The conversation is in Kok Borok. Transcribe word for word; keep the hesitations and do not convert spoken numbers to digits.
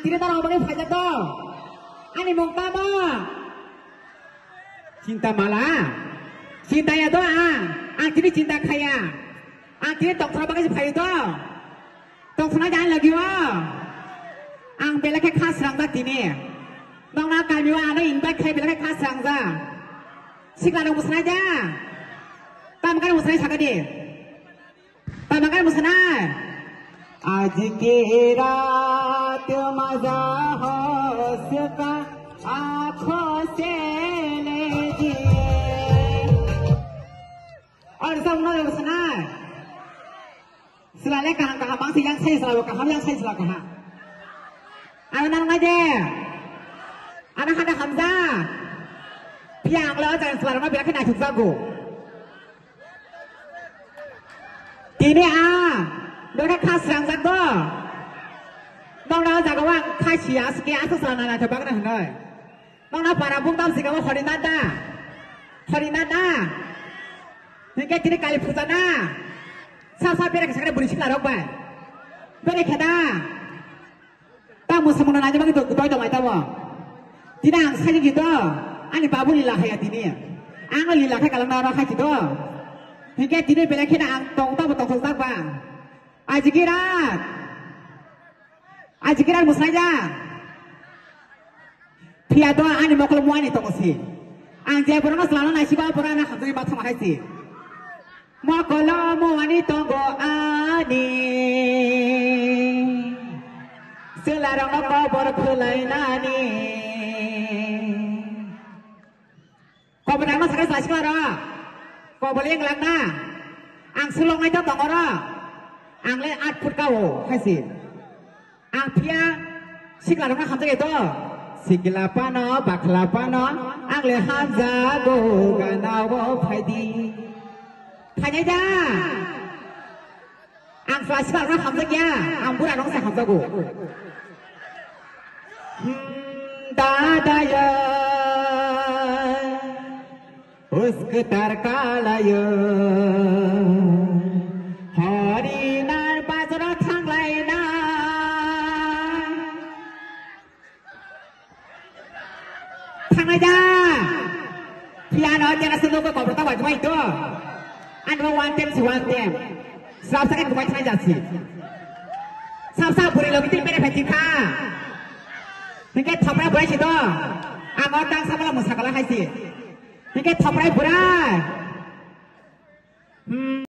Tini norok bagwi phaijak do. Ani mung tamo? Chinta mala. Chinta ya do ang. Ang tini chinta khaya. Ang tini tongthokna bagwi se phaio do. Tongthokna jani lagio. Ang belai khe kha srangjak tini. Nokna kamio ano invite khai belai khe kha srangjak. Sikla rok mwsana ja. Tamo khe mwsana sakadi. Tamo khe mwsana. Aaj ki raat maza ho uska aankhon se lijiye. Aur sab mwsana. Sila le kaham kaham bangsi yang sai sila kaham yang sai sila kaham. Ano nang ngai de. Ano hana hamja. Piang lo jang sila ma biak na thuk jago. Tini a. Dora khas rang jago. Nong na jago wang khasi aske asa sila na na thobak na hanoi. Nokna para bung tam sikabo Horinath da. Horinath da. Hingke tini Kali puja na. Sa sa bere khe sakre buri sikla rok bai. Bere khe da. Ta musu mano nani bagi doi doi tongmai tamo. Tini ang sai gitu. Ani babu lila khaya tini. Ang lila khe kalang na ro khai gitu. Hingke tini bere khe na ang tong tamo tong tong ba. Aji kirat. Aji kirat musai ja. Phiya do ani mokol muani tongo si. Ang je borokno chwlano naisiba borok ano hamjagwi ma thangma hai si. Mokol muani tongo ani. Chwlarokno kobor khwlainani. Kobor ang sakhe sasikla ro. Kobor yang lang na. Ang sulok nai to tongoro. Ang le at phut ka o hai si. Ang phiya sikla rokno hamjak eto. Sikla pano, bakla pano, ang le hamjago gana o phaidi. Phainai da. Ang plasma rokno hamjak ya, ang bura rokno se hamjago. Hmm, dada ya. Usktar kalayo, horinar bazaro thanglaina. Thanglai da. Piano tena se logo kobor ta wajmai to. Ano one time si one time. Sab sakan gumai thanglai jasi. Sab sab buri logi tin pere phachi kha. Hingke thopra burai si to. Amo tang samala musakala hai si. Hingke thoprai burai. Hmm.